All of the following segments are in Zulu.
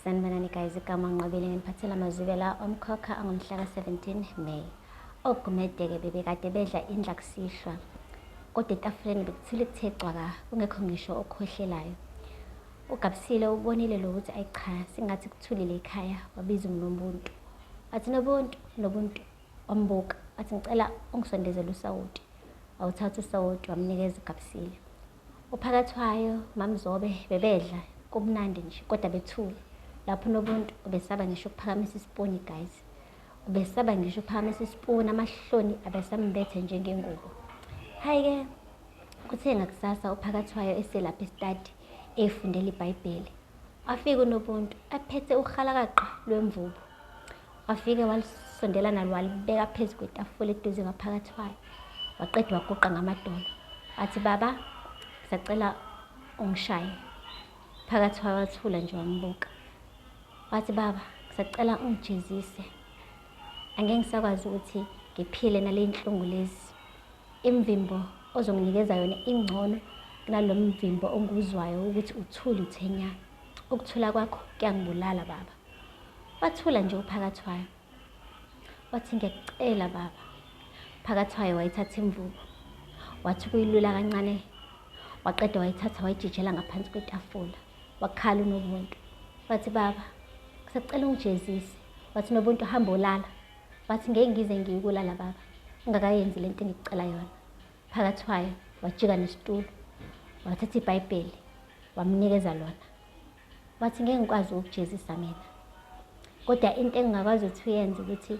Sanibonani guys, igama Nqobile nginiphathela amazwibela omkhokha angomhla ka-17 May. Ogumede-ke bebekade bedla indla kusihlwa, kodwa etafuleni bekuthule kuthe cwaka, kungekho ngisho okhohlelayo. UGabsile ubonile lo ukuthi ayi cha, singathi kuthulile ekhaya, wabiza uNobuntu. Wathi Nobuntu, Nobuntu, wambuka, wathi ngicela ungisondezele usawoti. Wawuthatha usawoti wamnikeza uGabsile. UPhakathwayo, MaMzobe bebedla kumnandi nje kodwa bethule. Lapho uNobuntu ubesaba ngisho ukuphakamisa isipuni guys. Ubesaba ngisho ukuphakamisa isipuni amahloni abesambethe njengengubo. Hhayi-ke kuthe ngakusasa uPhakathwayo eselapha esitadi efundela iBhayibheli. Wafika uNobuntu ephethe uhalakaqa lwemvubu. Wafike walisondela nalo walibeka phezu kwetafula eduze kwaPhakathwayo. Waqeda waguqa ngamadolo. Wathi baba ngisacela ungishaye. Phakathwayo wathula nje wambuka. Wathi baba ngisacela ungijezise. Angeke ngisakwazi ukuthi ngiphile nale nhlungu lezi. Imvimbo ozonginikeza yona ingcono kunalo mvimbo ongiwuzwayo ukuthi uthule uthe nya. Ukuthula kwakho kuyangibulala baba. Wathula nje uPhakathwayo. Wathi ngiyakucela baba. Phakathwayo wayithatha imvubu. Wathi ukuyilula kancane. Waqeda wayithatha wayijijela ngaphansi kwetafula. Wakhala uNobuntu. Wathi baba, ngisacela ungijezise. Wathi Nobuntu hamba olala. Wathi ngeke ngize ngiyikulala baba. Ungakayenzi lento engikucela yona. Phakathwayo wajika nesitulo. Wathatha iBhayibheli wamnikeza lona. Wathi ngeke ngikwazi ukukujezisa mina. Kodwa into engingakwazi ukuthi uyenze ukuthi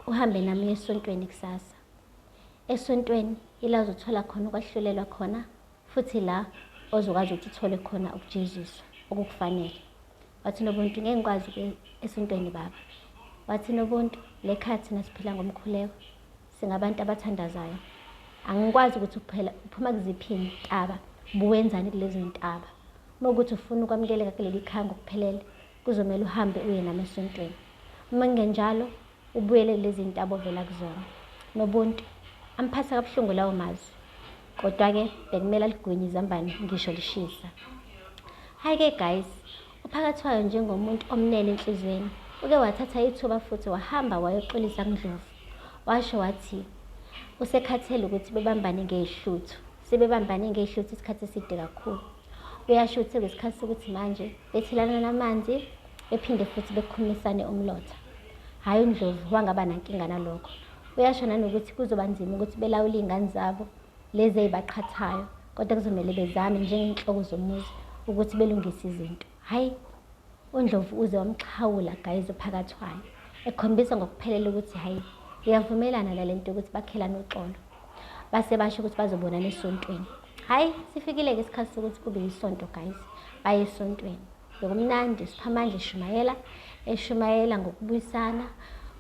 uhambe nami uye esontweni kusasa. Esontweni ila uzothola khona ukwahlulelwa khona futhi la ozokwazi ukuthi uthole khona ukujeziswa okukufanele. Wathi Nobuntu ngeke ngikwazi ukuya esontweni baba. Wathi Nobuntu le khaya thina siphila ngomkhuleko. Singabantu abathandazayo. Angikwazi ukuthi uphela uphuma kuziphi iy'ntaba, ubuwenzani kulezo y'ntaba. Uma ukuthi ufuna ukwamukeleka kuleli khaya ngokuphelele, kuzomele uhambe uye nami esontweni. Uma kungenjalo, ubuyele kulezi ntaba ovela kuzona. Nobuntu, amphatha kabuhlungu lawo mazwi. Kodwa-ke bekumele aligwinye izambane ngisho lishisa. Hhayi-ke guys, uPhakathwayo njengomuntu omnene enhliziyweni, uke wathatha ithuba futhi wahamba wayoxolisa kuNdlovu. Washo wathi usekhathele ukuthi bebambane ngezihluthu. Sebebambane ngezihluthu isikhathi eside kakhulu. Uyasho ukuthi sekuyisikhathi sokuthi manje bethelana amanzi bephinde futhi bekhumisane umlotha. Hhayi uNdlovu wangaba nankinga nalokho. Uyasho nanokuthi kuzoba nzima ukuthi belawule iy'ngane zabo lezi ey'baqhathayo kodwa kuzomele bezame njengenhloko zomuzi ukuthi belungise izinto. Hhayi uNdlovu uze wamxhawula guys uPhakathwayo ekhombisa ngokuphelele ukuthi hhayi uyavumelana nale nto yokuthi bakhelane uxolo. Base basho ukuthi bazobonana esontweni. Hhayi sifikile-ke isikhathi sokuthi kube yisonto guys, baye esontweni. Bekumnandi uSiphamandla eshumayela, eshumayela ngokubuyisana,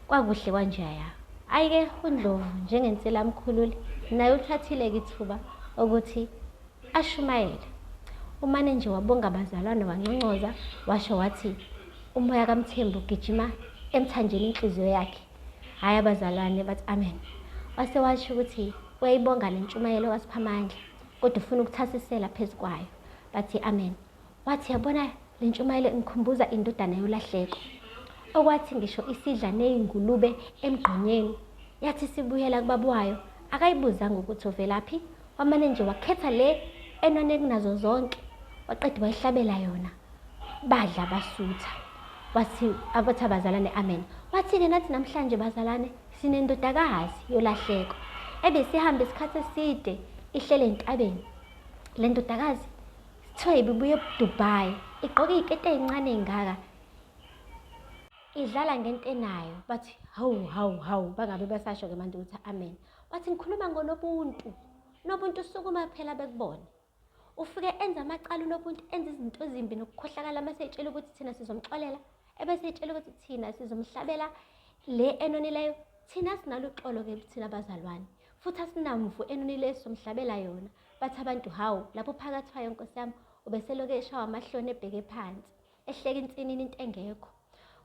kwakuhle kwanjaya. Hhayi-ke uNdlovu njengensila mkhululi naye ulithathile-ke ithuba ukuthi ashumayele. Umane nje wabonga abazalwane wanconcoza washo wathi umoya kaMthembu ugijima emthanjeni inhliziyo yakhe. Hhayi abazalwane bathi amen. Wase washo ukuthi uyayibonga le ntshumayelo kaSiphamandla kodwa ufuna ukuthasisela phezu kwayo. Bathi amen. Wathi yabona le ntshumayelo ingikhumbuza indodana yolahleko. Okwathi ngisho isidla ney'ngulube emgqonyeni yathi sibuyela kubaba wayo akayibuzanga ukuthi uvelaphi wamane nje wakhetha le enone kunazo zonke waqeda wayihlabela yona badla basutha wathi abathi abazalwane amen wathi-ke nathi namhlanje bazalwane sinendodakazi yolahleko ebesihambe isikhathi eside ihlele entabeni le ndodakazi kuthiwa ibibuye eDubai igqoke iy'keti ey'ncane ey'ngaka idlala ngento enayo bathi hawu hawu hawu bangabe basasho-ke manje ukuthi amen wathi ngikhuluma ngonobuntu nobuntu sukuma phela bekubone ufike enza amacala unobuntu enza izinto ezimbi nokukhohlakala mase etshela ukuthi thina sizomxolela ebese etshela ukuthi thina sizomhlabela le enonileyo thina sinalo uxolo-ke thina bazalwane futhi asinamvu enonileyo sizomhlabela yona bathi abantu hawu lapho phakathi wayo nkosi yami ubeseloku eshawa amahloni ebheke phansi ehleka insinini into engekho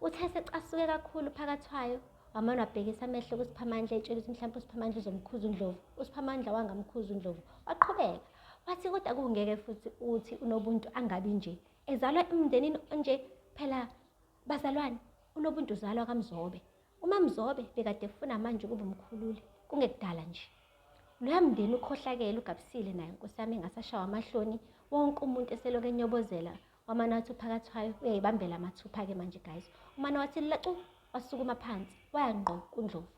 uthe secasuke kakhulu phakathi wayo wamane wabhekisa amehlo kuSiphamandla etshela ukuthi mhlawumbe uSiphamandla uzomkhuza uNdlovu uSiphamandla wangamkhuza uNdlovu waqhubeka wathi kodwa kungeke futhi uthi unobuntu angabi nje ezalwa emndenini onje. Phela bazalwane, uNobuntu uzalwa kaMzobe. UMaMzobe bekade efuna manje ukuba umkhulule kungekudala nje. Loya mndeni ukhohlakele ugabisile naye nkosi yami engasashawa amahloni wonke umuntu eselokhu enyobozela wamane wathi uphakathwayo uyayibambela amathupha-ke manje guys. Umane wathi lacu wasukuma phansi waya ngqo kuNdlovu.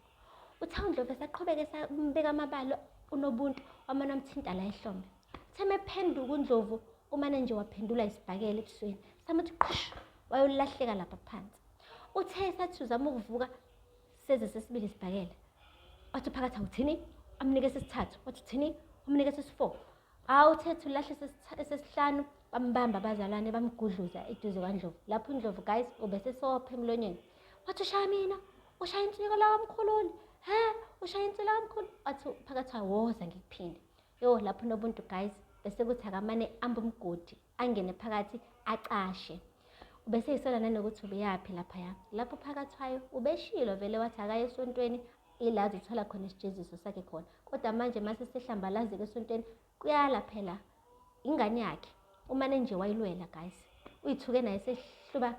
Uthe uNdlovu esaqhubeka esambeka amabalo uNobuntu wamane wamthinta la ehlombe. Uthe mephenduka uNdlovu umane nje waphendula isibhakela ebusweni samuthi qhush wayolahleka lapha phansi. Uthe esathi uzama ukuvuka seze sesibili isibhakela wathi phakathi awuthini amnike sesithathu wathi uthini amnike sesi-four hawu uthethe ulahle esesihlanu bambamba abazalwane bamgudluza eduze kwandlovu lapho undlovu guys ubesesopha emlonyeni wathi ushaya mina ushaya insika la kamkhululi he ushaya insika kamkhulu wathi phakathi woza ngikuphinde yo lapho nobuntu guys bese kuthi akamane amba umgodi angene phakathi acashe ubeseyisola nanokuthi ubeyaphi laphaya lapho phakathwayo ubeshilo vele wathi akaye esontweni ila azothola khona isijeziso sakhe khona kodwa manje mase sehlambalazeka esontweni kuyala phela ingane yakhe umane nje wayilwela guys uyithuke naye sehluba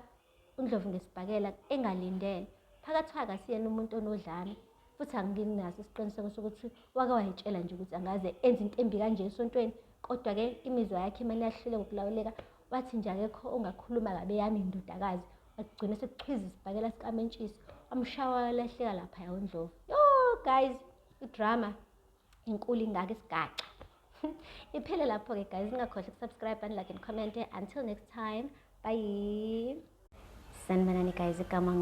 uNdlovu ngesibhakela engalindele phakathi kwakhe asiyena umuntu onodlame futhi anginaso isiqiniseko sokuthi wake wayitshela nje ukuthi angaze enze into embi kanje esontweni kodwa-ke imizwa yakhe imane yahluleka ukulawuleka wathi nje akekho ongakhuluma kabi eyami indodakazi wagcina sekuchwiza isibhakela sikamentshisi wamshaya walahleka laphaya uNdlovu yo guys idrama inkulu ingaka isigaxa iphele lapho-ke guys ningakhohlwa ukusubscribe and like and comment until next time bye. Sanibonani guys, igama